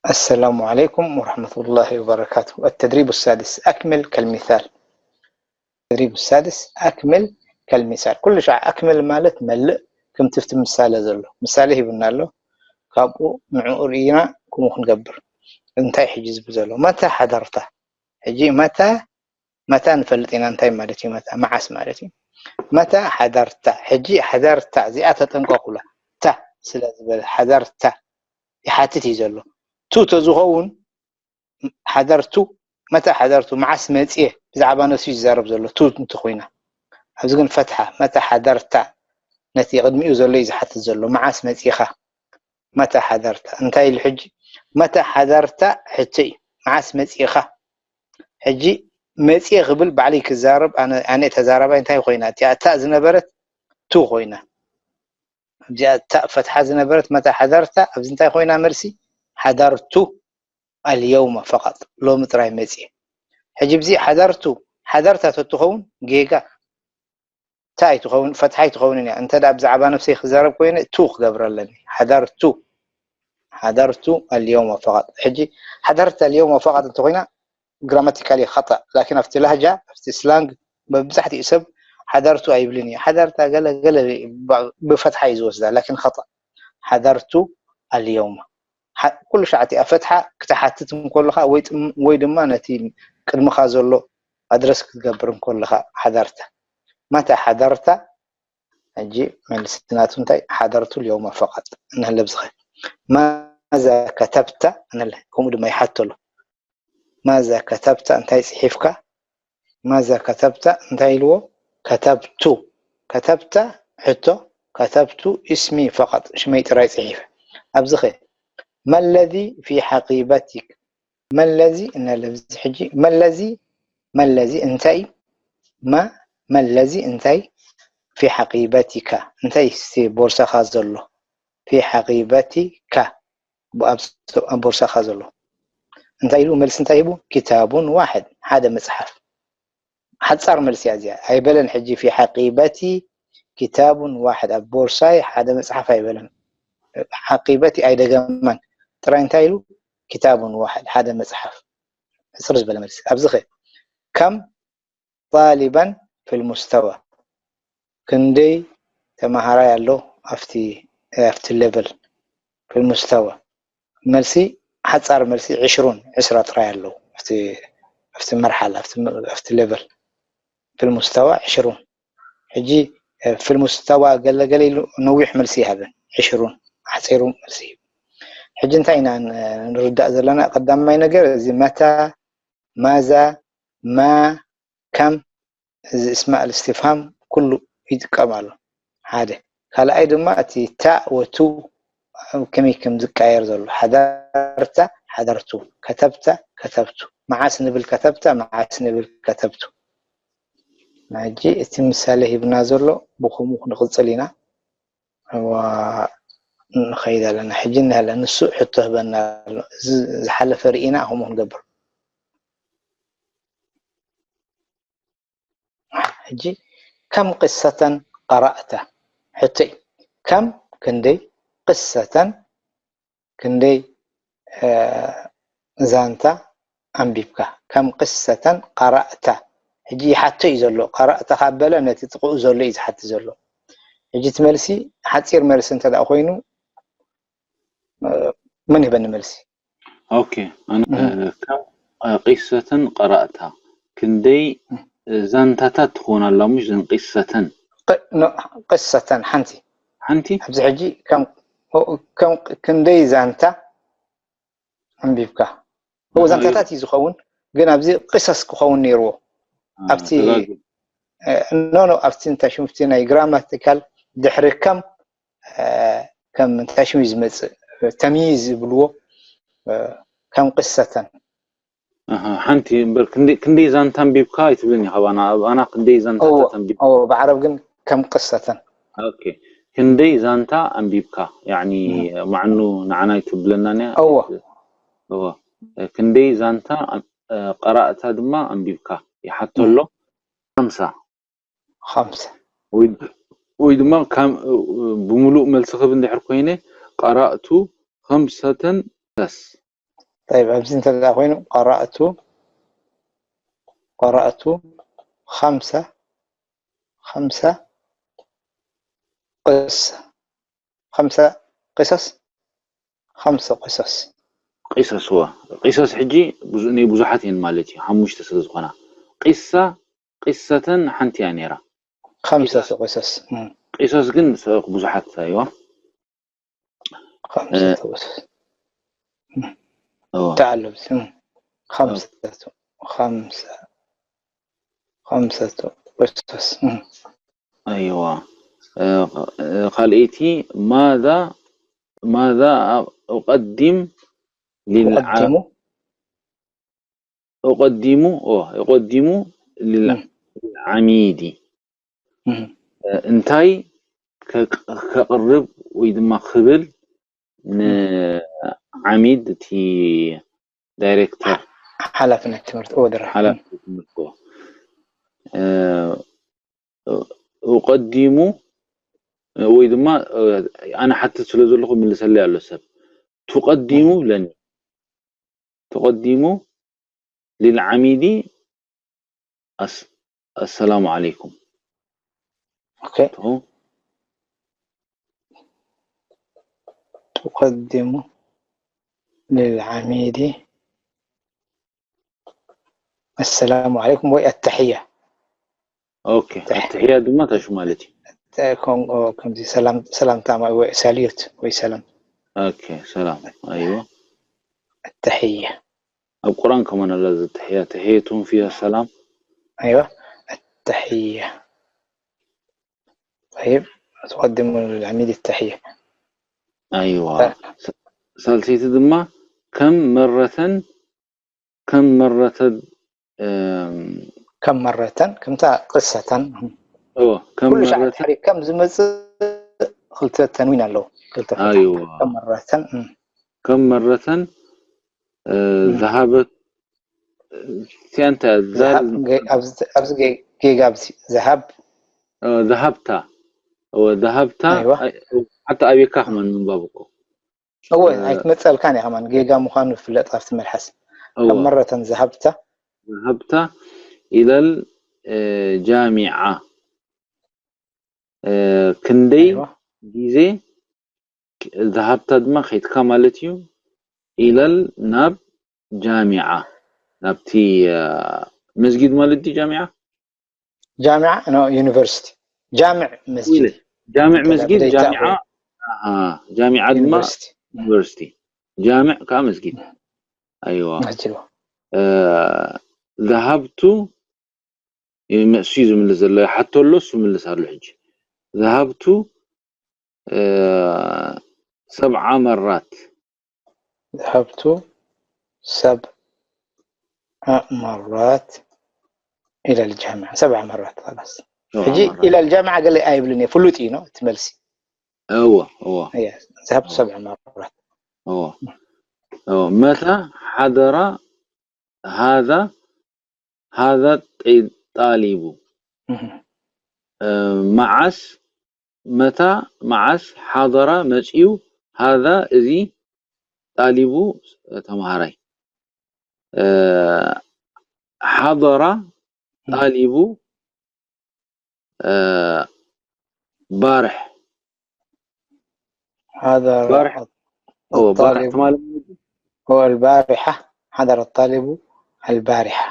السلام عليكم ورحمة الله وبركاته. التدريب السادس، أكمل كالمثال. التدريب السادس، أكمل كالمثال. ኩሉ ሻዕ ኣክምል ማለት መልእ፣ ከምቲ ኣብቲ ምሳሌ ዘሎ ምሳሌ ሂቡና ኣሎ። ካብኡ ንዕኡ ርኢና ከምኡ ክንገብር። እንታይ ሕጂ ዝብል ዘሎ? መታ ሓደርታ? ሕጂ መታ፣ መታ ንፈልጥ ኢና እንታይ ማለት እዩ። መታ መዓስ ማለት እዩ። መታ ሓደርታ? ሕጂ ሓደርታ እዚኣ ተጠንቀቁላ። ታ ስለ ዝበለ ሓደርታ ይሓትት እዩ ዘሎ። ቱ ተዝኸውን ሓደርቱ፣ መታ ሓደርቱ፣ መዓስ መፅየ፣ ብዛዕባ ነሱ ይዛረብ ዘሎ ቱ እንተኮይና። ኣብዚ ግን ፈትሓ፣ መታ ሓደርታ፣ ነቲ ቅድሚኡ ዘሎ እዩ ዝሓትት ዘሎ። መዓስ መፂኻ? መታ ሓደርታ። እንታይ ኢሉ ሕጂ? መታ ሓደርታ ሕቶ እዩ። መዓስ መፂኻ? ሕጂ መፅየ ክብል ባዕለይ ክዛረብ፣ ኣነ፣ ኣነ ተዛራባይ እንታይ ኮይና? እቲኣ ታ ዝነበረት ቱ ኮይና። እዚኣ ታ ፈትሓ ዝነበረት መታ ሓደርታ፣ ኣብዚ እንታይ ኮይና መልሲ? ሓደርቱ ኣልየውመ ፈቐጥ፣ ሎሚ ጥራይ መፅየ። ሕጂ ብዚ ሓደርቱ፣ ሓደርታ ተትኸውን ጌጋ፣ ታ ኣይትኸውን፣ ፈትሓ ኣይትኸውንን እያ። እንተ ደኣ ብዛዕባ ነብሰይ ክዛረብ ኮይነ፣ ቱ ክገብር ኣለኒ። ሓደርቱ፣ ሓደርቱ ኣልየውመ ፈቐጥ። ሕጂ ሓደርታ ኣልየውመ ፈቐጥ እንተኾይና፣ ግራማቲካሊ ኸጠእ፣ ላኪን ኣብቲ ላህጃ፣ ኣብቲ ስላንግ፣ መብዛሕትኡ ሰብ ሓደርቱ ኣይብልን እዩ። ሓደርታ ገለ፣ ገለ ብ-፣ ብፈትሓ እዩ ዝወስዳ፣ ላኪን ኸጠእ። ሓደርቱ ኣልየውመ። ሓ-፣ ኩሉ ሻዕ እቲኣ ፈትሓ ክትሓትት እንከለኻ ወይ ጥም-፣ ወይ ድማ ነቲ ቅድምኻ ዘሎ ኣድረስ ክትገብር እንከለኻ ሓደርታ። መታ ሓደርታ? ሕጂ መልሲ ናቱ እንታይ? ሓደርቱ ልየውመ ፈቐጥ። እንህለ ብዝኸ ማዛ ከተብታ? እንህለ ከምኡ ድማ ይሓቶ ኣሎ። ማዛ ከተብታ? እንታይ ጽሒፍካ? ማዛ ከተብታ? እንታይ ኢልዎ? ከተብቱ። ከተብታ? ሕቶ። ከተብቱ እስሚ ፈቐጥ፣ ሽመይ ጥራይ ጽሒፈ። ኣብዚኸ መለዚ ፊ ሓቂበቲክ? መለዚ እንህለ ኣብዚ ሕጂ መለዚ፣ መለዚ እንታይ? ማ መለዚ እንታይ? ፊ ሓቂበቲካ? እንታይ እስቲ ቦርሳኻ ዘሎ? ፊ ሓቂበቲካ? ብ-፣ ኣብ፣ ኣብ ቦርሳኻ ዘሎ። እንታይ ኢሉ? መልሲ እንታይ ሂቡ? ኪታቡን ዋሕድ፣ ሓደ መጽሓፍ። ሓጻር መልሲ እያ እዚኣ። ኣይበለን ሕጂ ፊ ሓቂበቲ ኪታቡን ዋሕድ፣ ኣብ ቦርሳይ ሓደ መጽሓፍ ኣይበለን። ሓቂበቲ ኣይደገማን። ጥራይ እንታይ ኢሉ? ኪታቡን ዋሕድ፣ ሓደ መጽሓፍ። ሕጽር ዝበለ መልሲ። ኣብዚ ኸ ከም ጣሊባን ፊል ሙስተዋ፣ ክንደይ ተማሃራይ ኣሎ ኣብቲ፣ ኣብቲ ሌቨል ፊል ሙስተዋ? መልሲ፣ ሓጻር መልሲ ዕሽሩን፣ ዕስራ ጥራይ ኣለዉ ኣብቲ፣ ኣብቲ መርሓላ፣ ኣብቲ፣ ኣብቲ ሌቨል ፊል ሙስተዋ ዕሽሩን። ሕጂ፣ እ፣ ፊል ሙስተዋ ገለ ገለ ኢሉ ነዊሕ መልሲ ይሃበን፣ ዕሽሩን ኣሕጺሩ መልሲ ይህብ። ሕጂ እንታይ ኢና ን-፣ ንርዳእ ዘለና? ቀዳማይ ነገር እዚ መታ፣ ማዛ፣ ማ፣ ከም፣ እዚ እስማእ እስትፍሃም ኩሉ ይጥቀም ኣሎ። ሓደ። ካልኣይ ድማ እቲ ታእ ወቱ ከመይ ከም ዝቃየር ዘሎ። ሓደርታ፣ ሓደርቱ። ከተብታ፣ ከተብቱ። መዓስ ንብል ከተብታ፣ መዓስ ንብል ከተብቱ። ሕጂ እቲ ምሳሌ ሂብና ዘሎ ብኸምኡ ክንቕጽል ኢና። እዋ፣ ንኸይድ ኣለና። ሕጂ እንሀለ ንሱ ሕቶ ህበና ኣሎ። እዚ ዝሓለፈ ርኢና ከምኡ ክንገብር። ሕጂ ከም ቅሰተን ቀራእታ። ሕቶይ፣ ከም ክንደይ፣ ቅሰተን ክንደይ፣ እ፣ ዛንታ ኣንቢብካ? ከም ቅሰተን ቀራእታ። ሕጂ ይሓቶ እዩ ዘሎ። ቀራእታ ካብ በለ ነቲ ጥቕኡ ዘሎ እዩ ዝሓቲ ዘሎ። ሕጂ እቲ መልሲ ሓጺር መልሲ እንተ ደኣ ኮይኑ፣ እ፣ መን ይህበኒ መልሲ? ኦኬ፣ ኣነ፣ እህ። እ፣ ከም፣ እ፣ ቂሰተን ቀራእታ ክንደይ፣ እ። እ፣ ዛንታታት ትኾን ኣላ፣ ምሽ ዘን ቂሰተን? ቅ-፣ ኖ፣ ቅሰተን ሓንቲ። ሓንቲ? ኣብዚ ሕጂ ከም፣ ኦ፣ ከም ቅ-፣ ክንደይ ዛንታ ኣንቢብካ? እዎ፣ ኖ፣ ዛንታታት እዩ ዝኸውን፣ ግን ኣብዚ ቅሰስ ክኸውን ነይርዎ። እ፣ ኣብቲ፣ ተጋግዩ። እ፣ ኖ፣ ኖ፣ ኣብቲ እንታይ ሽሙ፣ ኣብቲ ናይ ግራማቲካል ድሕሪ ከም፣ እ፣ ከም እንታይ ሽሙ እዩ ዝመጽእ? ተምይዝ ዝብልዎ፣ እ፣ ከም ቅሰተን። ኣሃ፣ ሓንቲ እምበር ክንደይ፣ ክንደይ ዛንታ ኣንቢብካ ኣይትብልን ኢኻ ባና፣ ኣብ ኣና ክንደይ ዛንታታት እዎ፣ ኣንቢብካ? እዎ፣ ብዓረብ ግን ከም ቅሰተን። ኦኬ። ክንደይ ዛንታ ኣንቢብካ? ያዕኒ እህ። ማዕኑ ንዓና ኣይትብለናን እያ? እዎ። እዎ። ክንደይ ዛንታ ኣን-፣ እ፣ ቀራእታ ድማ ኣንቢብካ? ይሓቶ እህ። ኣሎ። ሓምሳ። ሓምሳ። ወይ፣ ወይ ድማ ከም፣ እ፣ ብምሉእ መልሲ ክህብ እንድሕር ኮይነ፣ ቀራእቱ ኸምሰተን ሰስ። طيب، ኣብዚ እንተ ደኣ ኮይኑ፣ قرأت، قرأت خمس، خمس قص خمس قصص خمس قصص ቂሰስ ዋ ቂሰስ ሕጂ ብዙ- ናይ ብዙሓት እየን ማለት እዩ። ሓሙሽተ ስለ ዝኾና ቂሳ ቂሰተን ሓንቲ እያ ነይራ። خمسة قصص ቂሰስ ግን ሰ- ብዙሓት ኣይዋ خمسة قصص እዋ تعلم خمسة خمسة خمسة قصص ኣይዋ እ፣ እ፣ ካልኣይቲ ማዛ ማዛ أقدم للع أقدم أقدم ኦ أقدم للعميد مم. እንታይ ከቅ- ከቕርብ ወይ ድማ ክብል ንዓሚድ እቲ ዳይሬክተር ሓላፍነት ትምህርቲ ወደራ ሓላፊ ትምህርቲ እ፣ أقدم ወይ ድማ እ፣ ኣነ ሓትት ስለ ዘለኹ ምልሰለይ ኣሎ ሰብ ትቀዲሙ ብለኒ ትቀዲሙ للعميد السلام عليكم تقدم للعميد السلام عليكم والتحية ኦኬ ኣትሕያ ድማ ታሹ ማለት እዩ ከምዚ ሰላምታ ወይ ሳልዩት ወይ ሰላም ኦኬ ሰላም ኣይዋ التحية ኣብ ቁርኣን ከማን ኣላ እዚ ተሕያ ተሕየቱም ፊሃ ሰላም أيوة التحية طيب تقدم للعميد التحية ኣይዋ ሳልሰይቲ ድማ ከም መረተን ከም መረተን ከም መረተን ከምታ ቅሰተን እዎ ከም ኩሉ ሻዕ መረተን ድሕሪ ከም ዝመፅእ ክልተ ተንዊን ኣለዉ ክልተ ኣይዋ ከም መረተን እም። ከም መረተን እ፣ እም። ዝሃበት እቲያ እንታይ እያ? ዛል ዝሃብ ገ- ኣብዚ ኣብዚ ገ- ጌጋ ኣብዚ ዝሃብ እ፣ ዝሃብታ እወ ዝሃብታ ኣይዋ። ኣይ- ሓታ ኣብየካ ከማን ምንባብ እኮ እወ እ፣ ኣይትመፀልካን እያ ከማን ጌጋ ምዃኑ ይፍለጥ ኣብቲ መልሓስ እወ ካብ መረተን ዝሃብታ ዝሃብታ ኢለል እ፣ ጃሚዓ እ፣ ክንደይ ኣይዋ። ግዜ ዝሃብታ ድማ ከይትካ ማለት እዩ ኢለል ናብ ጃሚዓ ናብቲ እ፣ መስጊድ ማለት ድዩ ጃሚዓ ጃሚዓ ኖ ዩኒቨርሲቲ ጃምዕ መስጊድ ኢለ ጃምዕ መስጊድ ብደይታ ጃሚዓ ኣሃ፣ ጃሚዓ ድማ ዩኒቨርሲቲ ዩኒቨርሲቲ ጃምዕ ከዓ መስጊድ ኣይዋ ናጅልዋ እ፣ ዝሃብቱ እሱ እዩ ዝምልስ ዘሎ ይሓቶ ኣሎ እሱ ምልስ ኣሎ ሕጂ ዝሃብቱ እ፣ ሰብዓ መራት ذهبت سبع مرات إلى الجامعة سبع مرات خلاص ሰብዓ ሕጂ መራት إلى الجامعة ገለ ኣይብልን እየ ፍሉጥ እዩ ነው እቲ መልሲ እወ እወ እየ ذهبت سبع مرات እወ እወ متى حضر هذا هذا الطالب እህ። እ፣ መዓስ መታ መዓስ ሓضر መፅዩ هذا እዚ ጣሊቡ ተምሃራይ እ፣ ሓضر ጣሊቡ እ፣ ባርሕ حضر ባርሕ እወ ባርሕ الطالب ትማሊ هو البارحة حضر الطالب البارحة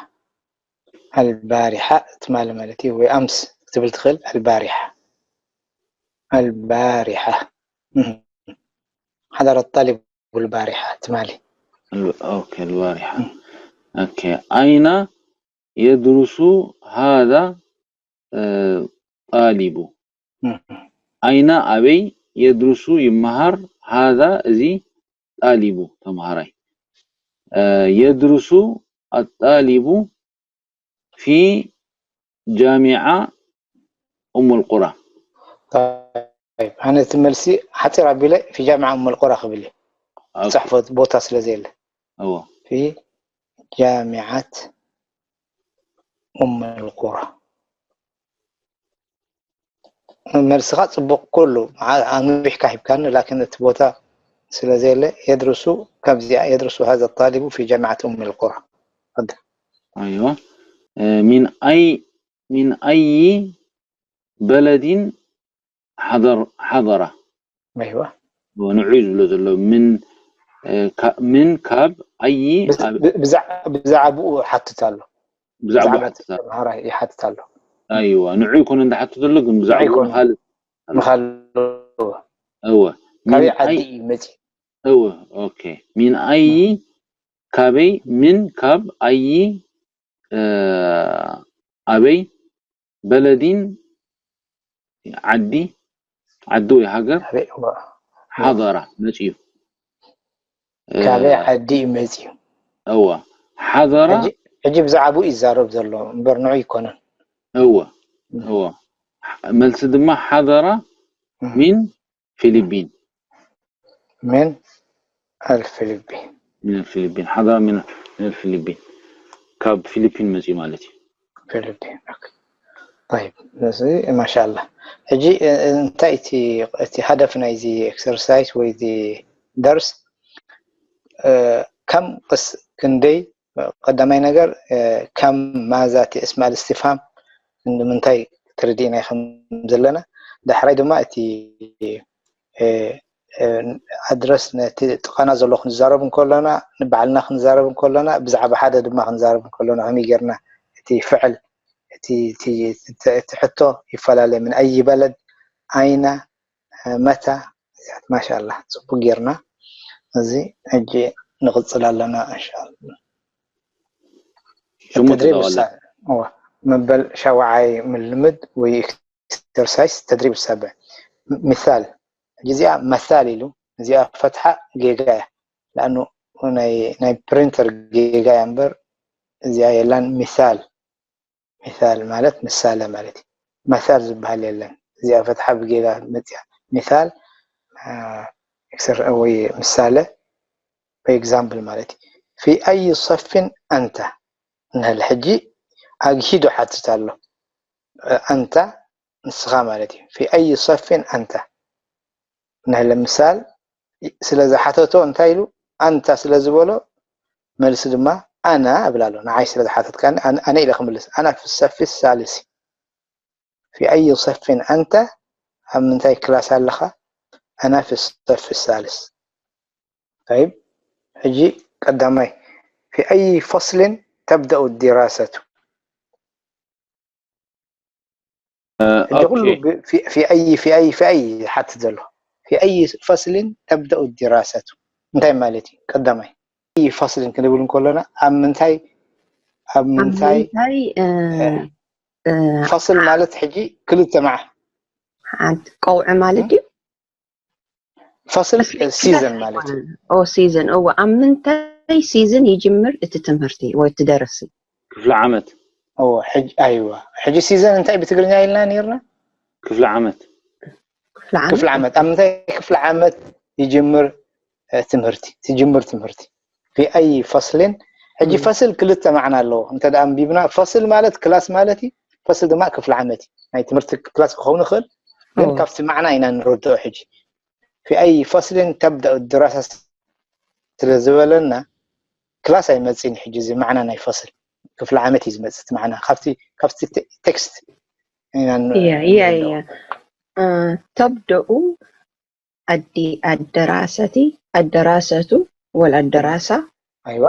البارحة ትማሊ ማለት እዩ ወይ ኣምስ ክትብል ትኽእል البارحة البارحة እህ. حضر الطالب البارحة ትማሊ ال- ኦኬ البارحة ኦኬ أين يدرس هذا እ፣ ጣሊቡ እህ። أين ኣበይ يدرس ይመሃር هذا እዚ ጣሊቡ ተምሃራይ እ፣ يدرس الطالب في جامعة أم القرى طيب ኣነ እቲ መልሲ ሓፂር ኣቢለ في جامعة أم القرى ክብል እዩ ኦኬ ፅሕፎ ቦታ ስለ ዘየለ እዎ في جامعة أم القرى መልስኻ ፅቡቅ ኩሉ ዓ- ኣንዊሕካ ሂብካኒ ላኪን እቲ ቦታ ስለዚ የለ የድርሱ ከምዚኣ የድርሱ هذا الطالب في جامعة أم القرى. أيوة. من أي من أي بلد حضر حضر أيوة. ንዑ እዩ ዝብሎ ዘሎ ምን ምን ካብ ኣይ ብዛዕባኡ ሓትት ኣሎ ብዛዕባ ተምሃራይ ይሓትት ኣሎ ኣይዋ ንዑ ይኮነ እንዳሓትት ዘሎ ግን ብዛዕባ ካልእ ምኻሉ እወ ካበይ ዓዲ እዩ መፂኡ እወ ኦኬ ሚን ኣይ ካበይ ምን ካብ ኣይ ኣበይ በለዲን ዓዲ ዓዲ ወይ ሃገር ሓደራ መፅዩ ካበይ ዓዲ እዩ መፅዩ እወ ሓደራ ሕጂ ብዛዕባኡ ይዛረብ ዘሎ እምበር ንዑ ይኮነን እወ እወ መልሲ ድማ ሓደራ ሚን ፊሊቢን من الفلبين من الفلبين ሓደራ من الفلبين ካብ ፊሊፒን መፅዩ ማለት እዩ ፊሊፒን طيب እዚ ማሻላ ሕጂ እንታይ እቲ ሃደፍ ናይዚ ኤክሰርሳይዝ ወይ እዚ ደርስ ከም ቅስ ክንደይ ቀዳማይ ነገር ከም ማዛ እቲ እስማል እስቲፋም ንምንታይ ትርዲእና ከም ዘለና ዳሕራይ ድማ እቲ ኣድረስ ነቲ ጥቐና ዘሎ ክንዛረብ እንከሎና ንባዕልና ክንዛረብ እንከሎና ብዛዕባ ሓደ ድማ ክንዛረብ እንከሎና ከመይ ጌርና እቲ ፍዕል እቲ ሕቶ ይፈላለ ምን ኣይ በለድ ኣይና መታ ማሻላ ፅቡቅ ጌርና እዚ ሕጂ ንቕፅል ኣለና እንሻላ ሽሙ ተድሪብ ተጠቐለ ሳብዕ እዋ፣ መበል ሻውዓይ ምልምድ ወይ ኤክሰርሳይስ ተድሪብ ሳብዕ ምሳል ሕጂ እዚኣ መሳል ኢሉ እዚኣ ፈትሓ ጌጋ እያ ለኣኑ ናይ ናይ ፕሪንተር ጌጋ እያ እምበር እዚኣ የላን ሚሳል ሚሳል ማለት ምሳለ ማለት እዩ መሳል ዝበሃል የለን እዚኣ ፈትሓ ብጌጋ መፅያ ሚሳል ወይ ምሳለ ኤግዛምፕል ማለት እዩ في أي صف أنت ንህል ሕጂ ኣግሂዱ ሓትት ኣሎ ኣንታ ንስኻ ማለት እዩ في أي صف أنت ንህል ምሳል ስለ ዝሓተቶ እንታይ ኢሉ ኣንታ ስለ ዝበሎ መልሲ ድማ ኣና እብል ኣሎ ንዓይ ስለ ዝሓተትካኒ ኣነ ኢለ ክምልስ ኣና في الصف الثالث في أي صف أنت ኣብ ምንታይ ክላስ ኣለኻ ኣና في الصف الثالث طيب ሕጂ ቀዳማይ في أي فصل تبدأ الدراسة ሕጂ ኩሉ في أي في أي في أي ሓትት ዘሎ في أي فصل تبدأ الدراسة እንታይ ማለት እዩ ቀዳማይ أي فصل ክንብል እንከሎና ኣብ ምንታይ ኣብ ምንታይ ምንታይ ፈስል ማለት ሕጂ ክልተ መዓ ሓንቲ ቀውዒ ማለት እዩ ፈስል ሲዘን ማለት እዩ ኦ ሲዘን እዎ ኣብ ምንታይ ሲዝን ይጅምር እቲ ትምህርቲ ወይ እቲ ደርሲ ክፍለ ዓመት እዎ ሕጂ ኣይዋ ሕጂ ሲዘን እንታይ ብትግርኛ ኢልና ነርና ክፍለ ዓመት ክፍለ ዓመት ኣብ ምንታይ ክፍለ ዓመት ይጅምር ትምህርቲ ትጅምር ትምህርቲ في أي فصل ሕጂ ፈስል ክልተ ማዕና ኣለዎ እንተ ደኣ ኣንቢብና ፈስል ማለት ክላስ ማለት እዩ ፈስል ድማ ክፍለ ዓመት እዩ ናይ ትምህርቲ ክላስ ክኸውን ይኽእል ግን ካብቲ ማዕና ኢና ንረድኦ ሕጂ في أي فصل تبدأ الدراسة ስለ ዝበለና ክላስ ኣይመፅእን ሕጂ እዚ ማዕና ናይ ፈስል ክፍለ ዓመት እዩ ዝመፅእ እቲ ማዕና ካብቲ ካብቲ ቴክስት ኢና ን- እያ እያ ንርድኦ። እያ አ፣ ተብደኡ ኣዲ ኣደራሰቲ ኣደራሰቱ ወል ኣደራሳ ኣይዋ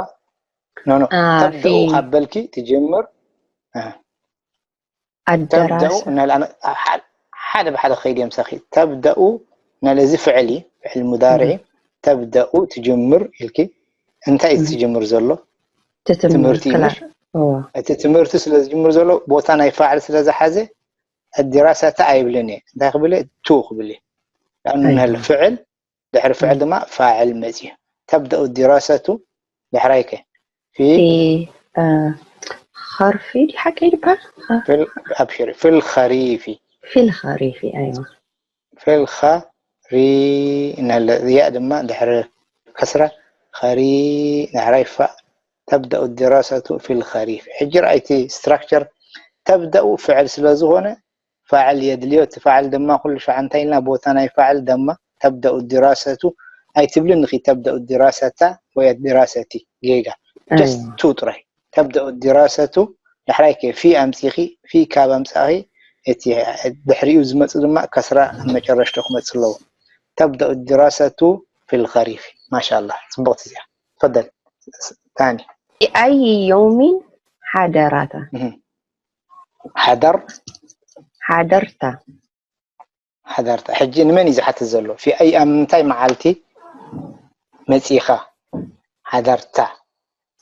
ኖ ኖ አ፣ ተብደኡ ፊ- ካብ በልኪ ትጀምር አ፣ ተብደኡ ኣደራሳ እናለ ኣነ ሓደ ሓደ ብሓደ ክኸይድ እዮም ሳኺ ተብደኡ ናለ እዚ ፍዕል እዩ ፍዕል ሙዳርዒ ተብደኡ ትጅምር ኢልኪ እንታይ እዩ ትጅምር ዘሎ ትትምር ትምህርቲ ክላ ይምሽ እቲ ትምህርቲ ስለ ዝጅምር ዘሎ ቦታ ናይ ፋዕል ስለ ዝሓዘ ኣዲራሳታ ኣይብልን እየ እንታይ ክብል ቱ ክብል እየ لأنه ኣይዋ። ናለ ፍዕል ድሕሪ ፍዕል ድማ ፋዕል መፅዩ ተብደኡ ዲራሰቱ ድሕራይ ከ في في አ፣ ኸርፊ ድዩ ሓቀይ ድበሃል في ال- أبشري في الخريف ፊል ኸሪፊ ኣይዋ في الخري ናለ ያእ ድማ ድሕሪ ከስራ ኸሪ ድሕራይ ፋእ تبدأ الدراسة في الخريف ሕጂ ርኣይቲ ስትራክቸር ተብደኡ ፍዕል ስለ ዝኾነ ፋዕል የድልዮ እቲ ፋዕል ድማ ኩሉ ሻዕ እንታይ ኢልና ቦታ ናይ ፋዕል ደማ تبدأ الدراسة ኣይትብልን ኢኺ ተብደኡ ዲራሰታ ወይ ዲራሰቲ ጌጋ just ቱ ጥራይ ተብደኡ ዲራሰቱ ዳሕራይ ከ ፊ ኣምፂኺ ፊ ካብ ኣምፃኺ እቲ ድሕሪኡ ዝመፁ ድማ ከስራ መጨረሽቶ ክመፅ ኣለዎ ተብደኡ ዲራሰቱ ፊል ኸሪፊ ማሻላ ፅቡቕቲ እዚኣ ፈደል ታኒ ኣይ ዮሚን ሓደራታ ሓደር ሓደርታ ሓደርታ ሕጂ ንመን እዩ ዝሓትት ዘሎ ፊ ኣይ ኣብ ምንታይ መዓልቲ መፂኻ ሓደርታ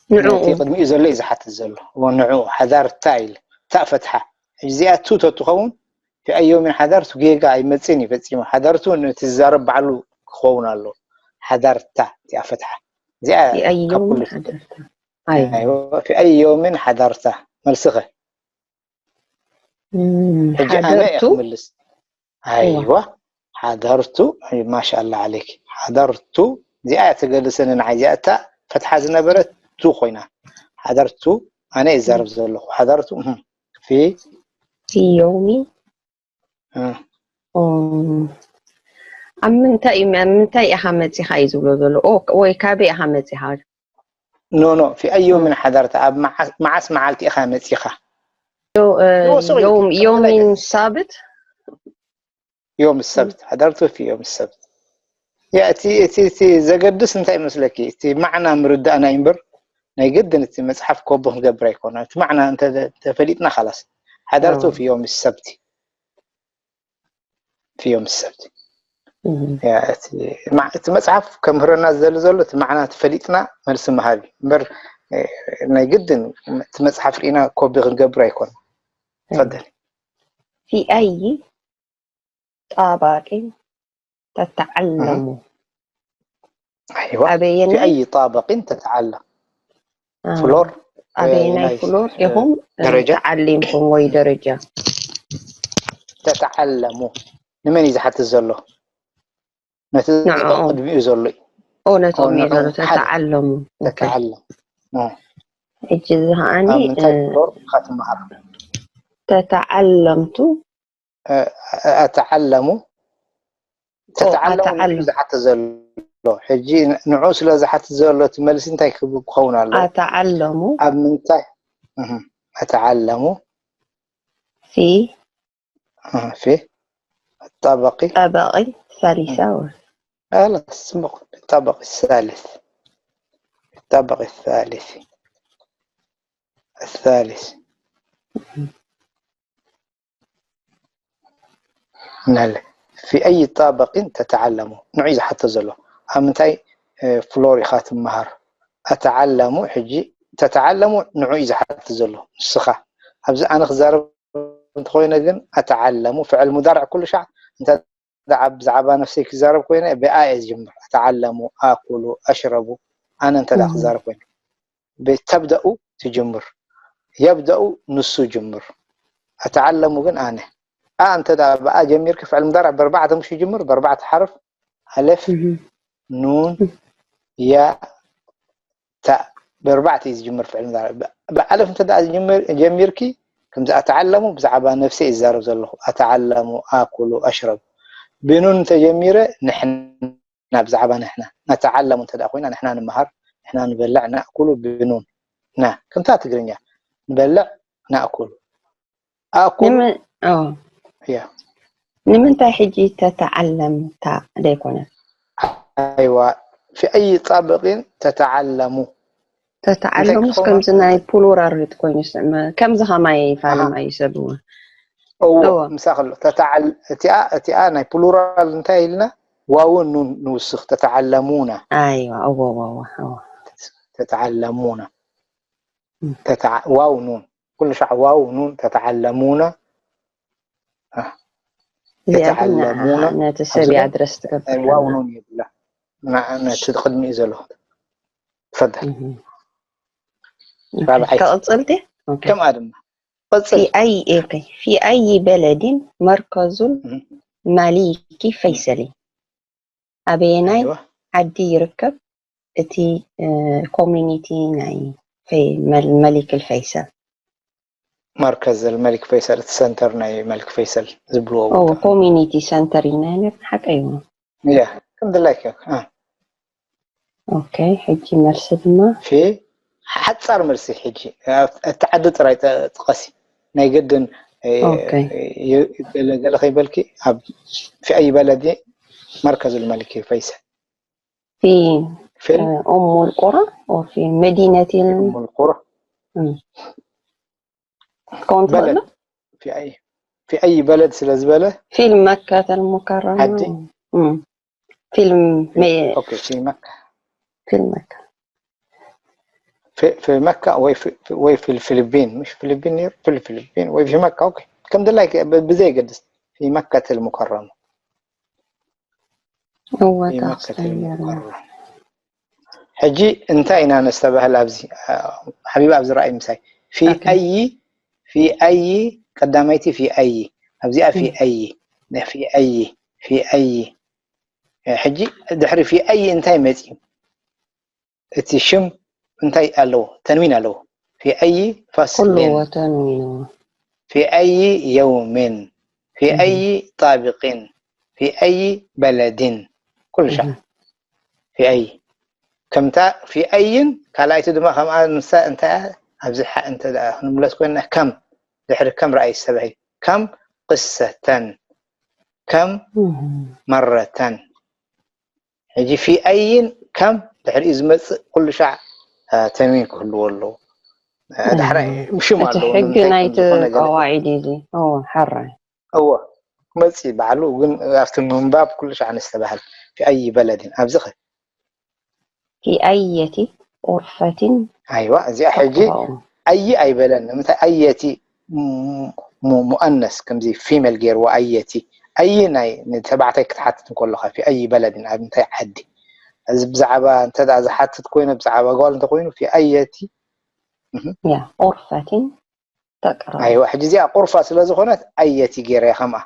ንዕኡ ነቲ ቅድሚኡ ዘሎ እዩ ዝሓትት ዘሎ እዎ ንዕኡ ሓደርታ ኢለ ታእ ፈትሓ እዚኣ ቱ ተትኸውን ፊ ኣይ ዮሚን ሓደርቱ ጌጋ ኣይመፅን እዩ ፈፂሙ ሓደርቱ ነቲ ዝዛረብ ባዕሉ ክኸውን ኣሎ ሓደርታ እቲኣ ፈትሓ እዚኣ ፊ ኣይ ካብ ኩሉ ዮሚን ሓደርታ ኣይ ኣይዋ፣ ፊ ኣይ ዮምን ሓደርታ መልስኸ እም፣ ሕጂ ኣነ እየ ሓደርቱ ክምልስ ኣይዋ ሓደርቱ ማሻላ ዓለይክ ሓደርቱ እዚኣ እያ ትገልጽኒ ንዓይ እዚኣ እታ ፈትሓ ዝነበረት ቱ ኮይና ሓደርቱ ኣነ ይዛረብ ዘለኹ ሓደርቱ እህ፣ ፊ ፊ ዮሚ እህ፣ ኦ፣ ኣብ ምንታይ እዩ ኣብ ምንታይ ኢኻ መፂኻ እዩ ዝብሎ ዘሎ ኦ፣ ወይ ካበይ ኢኻ መፂኻ ኖ ኖ ፊ ኣይ ዮምን ሓደርታ ኣብ መዓስ- መዓስ መዓልቲ ኢኻ መፂኻ ዮ- እ፣ ዮ- ሱቕ እዩ። ዮም- ሱቕ ዮሚን ኣይኮነን። ሳብት ዮም ሰብት ሓደርቱ ፊ ዮም ሰብት ያ እቲ እቲ እቲ ዘገድስ እንታይ ይመስለኪ እቲ ማዕና ምርዳእና እዩ እምበር ናይ ግድን እቲ መፅሓፍ ኮቦ ክንገብር ኣይኮነ እቲ ማዕና እንተ- ተፈሊጥና ካላስ ሓደርቱ ኣዎ። ፊ ዮም ሰብቲ ፊ ዮም ሰብቲ እም፣ ያ፣ እቲ ማ- እቲ መፅሓፍ ከምህረና ዝደሊ ዘሎ እቲ ማዕና ተፈሊጥና መልሲ ምሃብ እዩ እምበር እ፣ ናይ ግድን እቲ መፅሓፍ ርኢና ኮቢ ክንገብር ኣይኮነ ፈደል ፊ ኣይ ጣባቂ ተተዓለሙ ኣይዋ ፊ ኣበየናይ ኣይ ጣበቂን ተተዓለም አ፣ ፍሎር ኣበየናይ ናይ- ፍሎር እ፣ ኢኹም ደረጃ ተዓሊምኩም ወይ ደረጃ ተተዓለሙ ንመን እዩ ዝሓትት ዘሎ ነቲ ንዕኦም። ቅድሚኡ ዘሎ እዩ ኦ ነቶም ኦ፣ እዩ ዘሎ ንዕኦም ሓደ። ተተዓለሙ ኦኬ። ተተዓለም እ፣ ሕጂ እዚ ከዓኒ ኣብ ምንታይ እ፣ ፍሎር ኢኻ ትመሃር ተተዓለምቱ እ፣ ኣተዓለሙ ተተዓለሙ ኣተዓለሙ። ንዕኡ ዝሓትት ዘሎ ሕጂ ንዕኡ ስለ ዝሓትት ዘሎ እቲ መልሲ እንታይ ክብ- ክኸውን ኣለዎ ኣተዓለሙ ኣብ ምንታይ እህ፣ ኣተዓለሙ ፊ እህ፣ ፊ ጠበቂ ጠበቂ ሳሊሳ ወ خلاص ስሙቕ ጠበቂ ሳልስ ጠበቂ ሳልስ ሳልስ ናለ في أي طابق تتعلم ንዑ ዝሓቶ ዘሎ ኣብ ምንታይ እ፣ ፍሎር ኢኻ ትመሃር ኣተዓለሙ ሕጂ ተተዓለሙ ንዑ እዩ ዝሓቶ ዘሎ ንስኻ ኣብዚ ኣነ ክዛረብ እንተኾይነ ግን ኣተዓለሙ ፍዕል ሙዳርዕ ኩሉ ሻዕ እንተ ደኣ ብዛዕባ ነፍሰይ ክዛረብ ኮይነ ብኣ እየ ዝጅምር ኣተዓለሙ ኣኩሉ ኣሽረቡ ኣነ እንተ ደኣ እም። ክዛረብ ኮይነ ብተብደኡ ትጅምር የብደኡ ንሱ ጅምር ኣተዓለሙ ግን ኣነ ኣ እንተ ደኣ ብኣ ጀሚርኪ ፍዕል ሙዳርዕ በርባዕተ ምሽ ይጅምር በርባዕተ ሓርፍ ኣለፍ እም። ኑን ያ ታ ብኣርባዕተ እዩ ዝጅምር ፍዕል ሙዳርዕ ብ- ብኣለፍ እንተ ደኣ ዝጅምር- ጀሚርኪ ከምዚ ኣተዓለሙ ብዛዕባ ነፍሰይ ይዛረብ ዘለኹ ኣተዓለሙ ኣኩሉ ኣሽረቡ ብኑን እንተጀሚረ ንሕና ብዛዕባ ንሕና ነተዓለሙ እንተ ደኣ ኮይና ንሕና ንምሃር ንሕና ንበልዕ ናእኩሉ ብኑን ና ከምታ ትግርኛ ንበልዕ ናእኩሉ ኣኩሉ ንምን- ኦ። እያ ንምንታይ ሕጂ ተተዓለምታ ዘይኮነ ኣይዋ في أي طابق تتعلم ተተዓለሙስ እንታይ ከምዚ ክኸውን? ናይ ፕሉራል ሪት ኮይኑ ይስዕመ ከምዚ ከማይ ፋልም ኣሃ። ኣይሰብዎ እዎ እዎ። ምሳኸሎ ተተዓል- እቲኣ እቲኣ ናይ ፕሉራል እንታይ ኢልና ዋውን ኑን ንውስኽ ተተዓለሙና ኣይዋ እዎ እዎ እዎ እዎ ተተዓለሙና እም። ተተዓ- ዋው ኑን ኩሉ ሻዕ ዋው ኑን ተተዓለሙና እዚኣ ግን የተዓለሙና ንዓ- ነቲ ሰብ ኣብዚ እያ ግን ኣድረስ ትገብር ዋው ዘላ። ኑን ይብላ ንዓ- ነቲ ቅድሚኡ ዘሎ ትፈደል እህ። ራብዓይቲ። ከቕጽል ድየ? ኦኬ። ከምኣ ድማ ቅጽል في أي إيه، في أي بلد مركز እህ። الملك فيصل ኣበየናይ ኣይዋ ዓዲ ይርከብ እቲ እ፣ ኮሚኒቲ ናይ ፈይ- መል- መሊክ ፈይሰል مركز الملك فيصل እቲ ሰንተር ናይ መልክ ፈይሰል ዝብልዎ ኦ ቦታ ኮሚኒቲ ሰንተር ኢልና ነርና ሓቀ እዩ እያ ከም ድላይክ እያ እ። ኦኬ፣ ሕጂ መልሲ ድማ ፊ ሓጻር መልሲ ሕጂ ኣብቲ ዓዲ ጥራይ ጠ- ጥቀሲ ናይ ግድን እ፣ ኦኬ። የ- ገለ ገለ ከይበልኪ ኣብ في أي بلد مركز الملك فيصل في في آه، أم القرى أو في مدينة ال- أم القرى مم. كنت بلد بقول في أي في أي بلد ስለ ዝበለ في مكة المكرمة عدي. مم. في الم- أوكي في مكة في مكة في في مكة ወይ في ወይ في الفلبين مش فلبين نير في الفلبين ወይ في مكة أوكي ከም ድላይ ብዘይ ገድስ في مكة المكرمة هو في مكة تغسل يا رب. المكرمة ሕጂ እንታይ ኢና ነስተባህል ኣብዚ ሓቢብ ኣብዚ ረኣይ ምሳይ في أوكي. أي في أي ቀዳመይቲ في أي ኣብዚኣ في أي في أي في أي ሕጂ ድሕሪ في أي እንታይ መፂኡ እቲ ሽም እንታይ ኣለዎ ተንዊን ኣለዎ في أي فصل كله وتنوين في أي يوم في مهم. أي طابق في أي بلد ኩሉ ሻዕ مهم. في أي ከምታ في أي ን ካልኣይቲ ድማ ከምኣ ንሳ እንታይ እያ? ኣብዚ ሓ- እንተ ደኣ ክንምለስ ኮይና ከም ድሕሪ ከም ረኣይ ዝተባሂ ከም ቅሰተን ከም مهم. መረተን ሕጂ في أي ን ከም ድሕሪኡ ዝመፅእ ኩሉ ሻዕ አ፣ ተንዊን ክህልዎ ኣለዎ አ፣ ዳሕራይ أيوة. ሽም እቲ ኣለዎ ሕጊ ንምንታይ ከም ናይቲ ዝኾነ ገለ ቀዋዒድ እዚ ኦ ሓራይ እዎ ክመፅእ ባዕሉ ግን ኣብቲ ምንባብ ኩሉ ሻዕ ነስተባህል في أي بلد ን ኣብዚ ኸ في أية غرفة ኣይዋ እዚኣ ሕጂ تقرأ أي ኣይበለን ንምንታይ أية ሙ- ሙ- مؤنث ከምዚ female ገይርዎ أية أي ናይ ንተባዕታይ ክትሓትት እንከለኻ في أي بلد ን ኣብ እንታይ ዓዲ እዚ ብዛዕባ እንተ ደኣ ዝሓትት ኮይነ ብዛዕባ ጓል እንተኮይኑ في أية يا غرفة تقرأ ኣይዋ ሕጂ እዚኣ غرفة ስለ ዝኾነት أية ገይረ ከምኣ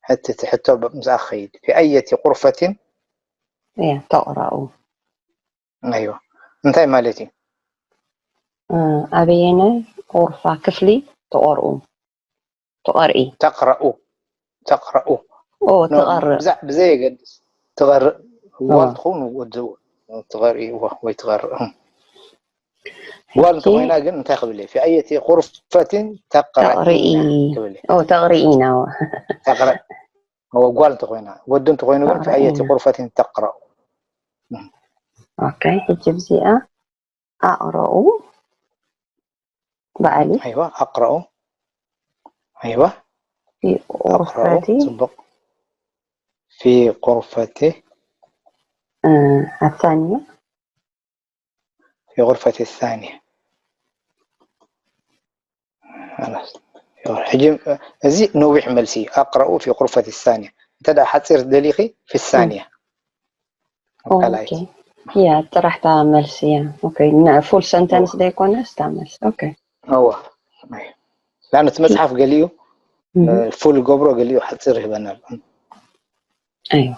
ሕትቲ ሕቶ ምስኣ ክኸይድ في أية غرفة يا تقرأ ኣይዋ እንታይ ማለት እዩ እ፣ ኣበየናይ غرفة ክፍሊ ትቐርኡ ትቐርኢ تقرأ تقرأ ኦ ትቐርእ ብዛ- ብዘየገድስ ትቐርእ ጓል እዋ። ትኸውን ወዲ ትቐርኢ እዋ ወይ ትቐርእ እም። ጓል ሕጂ እንተኮይና ግን እንታይ ክብል እየ في أية غرفة ተቕርኢ تقرئين ክብል እየ ኦ ተቕርኢ ኢና እዋ። تقرأ እዋ ጓል እንተኮይና ወዲ እንተኮይኑ ግን في أية تقرئين غرفة تقرأ ኦኬ ሕጂ ብዚኣ ኣቕረኡ በዓሊ ኣይዋ ኣቕረኡ ኣይዋ في ኣቕረኡ غرفتي ፅቡቕ في غرفتي እ፣ الثانية في غرفتي الثانية خلاص ሕጂ እዚ ነዊሕ መልሲ እዩ أقرأ في غرفتي الثانية እንተ ደኣ ሓፂር ደሊኺ في الثانية ኦኬ ያ ጥራሕታ መልሲ ያ ኦኬ ና- full sentence ዘይኮነስ እታ መልሲ ኦኬ እዋ ላን እቲ መፅሓፍ ገሊኡ እህ፣ full ገብሮ ገሊኡ ሓፂር ይህበና ኣሎ ኣይዋ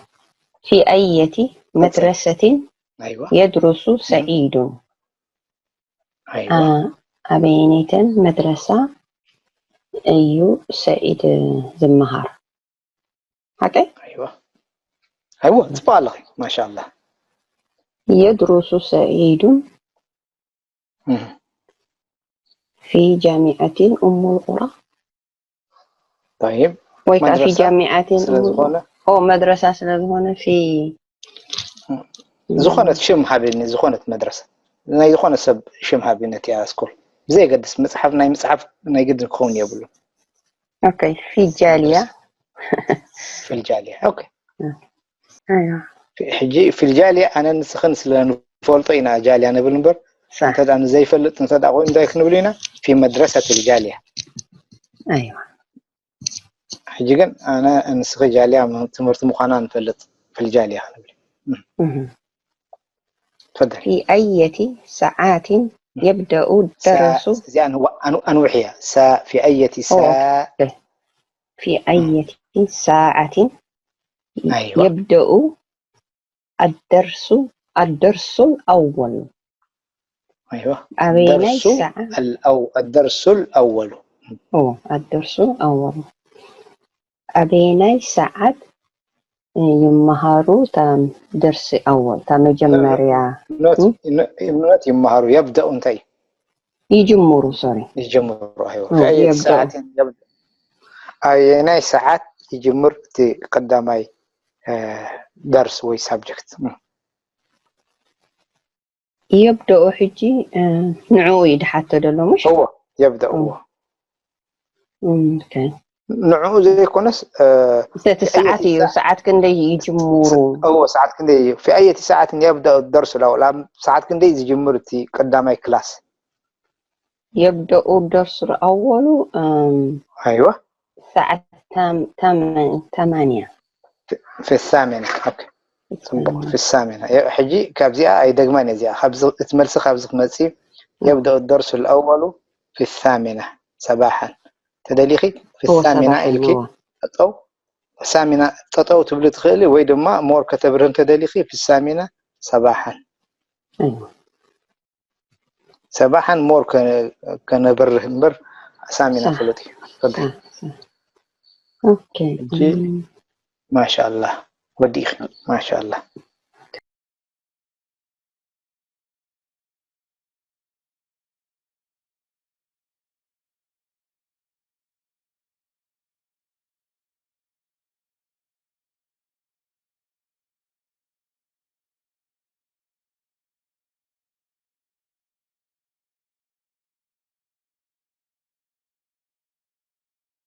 في أية مدرسة ኣይዋ يدرس سعيد ኣይዋ ኣ- ኣበየነይተን መድረሳ እዩ ሰዒድ ዝመሃር ሓቀይ ኣይዋ ኣይዋ ፅቡቅ ኣለኺ ማሻ ኣላ يدرس سعيد እህ። في جامعة أم القرى طيب ወይ ከዓ في መድረሳ جامعة ስለ أم ዝኾነ القرى ኦ መድረሳ ስለ ዝኾነ في ዝኾነት ሽም ሃብኒ ዝኾነት መድረሳ ናይ ዝኾነ ሰብ ሽም ሃብኒ ነቲ ኣስኮል ብዘየገድስ መፅሓፍ ናይ መፅሓፍ ናይ ግድን ክኸውን የብሉ ኦኬ في جالية في الجالية ኦኬ ኣይዋ ሕጂ في الجالية ኣነ ንስኽን ስለ ንፈልጦ ኢና ጃልያ ንብል እምበር صح እንተ ደኣ ንዘይፈልጥ እንተ ደኣ ኮይኑ እንታይ ክንብል ኢና في مدرسة الجالية ኣይዋ ሕጂ ግን ኣነ ንስኺ ጃልያ ትምህርቲ ምዃና ንፈልጥ في الجالية ክንብል እህ። تفضل في أية ساعة يبدأ الدرس እዚኣ ኣንዋ- ኣን- ኣንውሕ እያ ሳ في أية ኦ ساعة في أية ساعة أيوة. يبدأ الدرس الدرس الأول أيوة ኣበየናይ درس ሰዓት الأو الدرس الأول ኦ الدرس الأول ኣበየናይ ሰዓት ይመሃሩ እታ ደርሲ ኣወል እታ መጀመርያ እምነት ይመሃሩ የብደኡ እንታይ ይጅምሩ ሶሪ ይጀምሩ ኣይወ ኣየናይ ሰዓት ይጅምር እቲ ቀዳማይ ደርስ ወይ ሳብጀክት የብደኡ ሕጂ ንዕኡ እዩ ድሓቶ ደሎ ምሽ እዎ የብደእዎ ንዕኡ ዘይኮነስ እቲ ሰዓት እዩ ሰዓት ክንደይ ይጅምሩ እዎ ሰዓት ክንደይ እዩ ፊኣየ እቲ ሰዓት የብደኡ ደርሱ ላውላ ሰዓት ክንደይ ዝጅምር እቲ ቀዳማይ ክላስ የብደኡ ደርሱ ኣወሉ ኣይዋ ሰዓት ታማንያ ፍሳሜና ጽቡቅ ፍሳሜና ሕጂ ካብዚኣ ኣይደግማን እዚኣ እቲ መልሲ ካብዚ ክመጽእ የብደኡ ደርሱ ኣወሉ ፍሳሜና ሰባሓን ተደሊኺ ፍሳሜና ኢልኪ ጠጠው ሳሚና ጠጠው ትብሊ ትኽእሊ ወይ ድማ ሞር ከተብርህ እንተደሊኺ ፍሳሚና ሰባሓን ሰባሓን ሞር ከነብርህ እምበር ሳሚና ፍሉጥ እዩ ማሻኣላ ወዲእኺ ማሻኣላ